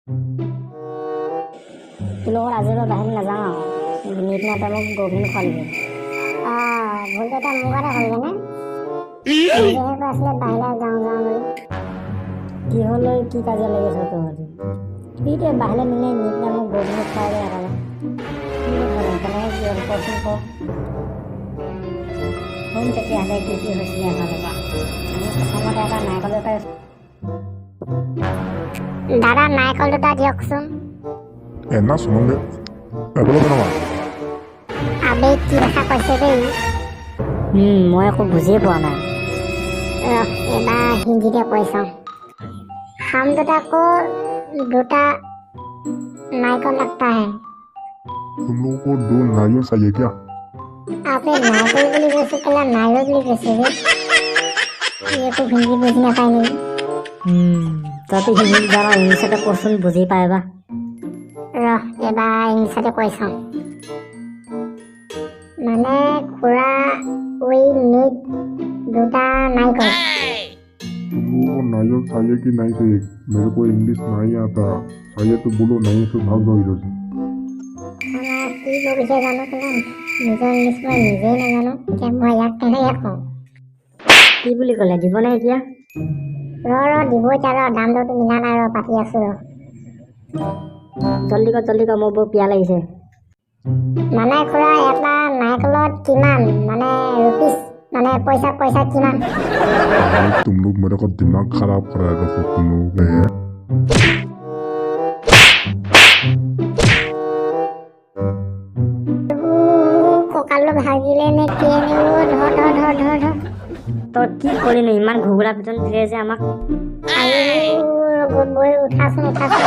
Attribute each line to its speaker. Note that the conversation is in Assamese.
Speaker 1: তোৰ লগত আজিৰ পৰা বাহিৰলৈ নাযাওঁ আৰু। নিদিনা তই মোক গৰুখিনি খোৱালি।
Speaker 2: অঁ, ভুলটো এটা মোৰ গাতে হ'লগৈ নে? নিজেহে কৈ আছিলে বাহিৰলৈ যাওঁ যাওঁ বুলি।
Speaker 1: কি হ'ল ঐ, কি কাজিয়া লাগি আছ তহঁতি? সেইটোৱে বাহিৰলৈ নিলে নিদিনা মোক গৰুখিনি খুৱাই দে একেবাৰে। কি কথা হ'ল, কেনেকৈ কি হ'ল, কচোন ক। শুন তেতিয়াহ'লে কি কি হৈছিলে এফালৰ পৰা। আমি প্ৰথমতে এটা নাৰিকল বেপাৰী
Speaker 2: দাদা, নাৰিকল দুটা দিয়কচোন।
Speaker 3: என்ன சொன்னாங்க? எவ்வளோ வேணுமா?
Speaker 2: আবে, কি ভাষা কৈছে দেই!
Speaker 1: মই একো বুজিয়ে পোৱা নাই।
Speaker 2: ৰহ, এবাৰ হিন্দীতে কৈ চাওঁ। हम दुटा को দুটা नारिकल लगता है।
Speaker 3: तुम लोगों को दो नारियल चाहिए क्या?
Speaker 2: আবে, নাৰিকল বুলি কৈছো, কেলা নাৰিকল বুলি কৈছে বে। ই একো হিন্দী বুজি নাপায় নেকি?
Speaker 1: তহঁতি হিন্দী জান, ইংলিছতে কচোন, বুজি পায় বা।
Speaker 2: ৰহ, এবাৰ ইংলিছতে কৈ চাওঁ। মানে খুৰা, উই নিড দুটা নাৰিকল।
Speaker 3: तुम लोगों को नारियल चाहिए कि नहीं चाहिए? मेरे को इंग्लिश नहीं आता। चाहिए तो बोलो, नहीं तो भाग जाओ इधर से।
Speaker 2: আমাৰ কি বকিছে জানো কেলা। নিজৰ ইংলিছ মই নিজেই নাজানো, এতিয়া মই ইয়াক কেনেকৈ কওঁ?
Speaker 1: কি বুলি ক'লে? দিবনে এতিয়া?
Speaker 2: ৰ ৰ, দিব এতিয়া, ৰ। দাম দৰটো মিলা নাই, ৰ, পাতি আছো ৰ।
Speaker 1: জল্দি কৰ, জল্দি কৰ, মোৰ বৰ পিয়াহ লাগিছে।
Speaker 2: মানে খুৰা, এটা নাৰিকলত কিমান, মানে ৰুপিজ, মানে পইচা পইচা কিমান?
Speaker 3: भाई, तुम लोग मेरे को दिमाग खराब करा रखो तुम लोग ने।
Speaker 2: কঁকালটো ভাগিলে নে কি নে? অ, ধৰ ধৰ ধৰ ধৰ ধৰ।
Speaker 1: তই কি কৰিনো, ইমান ঘুগুৰা পিটন দিলে যে আমাক?
Speaker 2: আয়ো, বৈ উঠাচোন, উঠাচোন।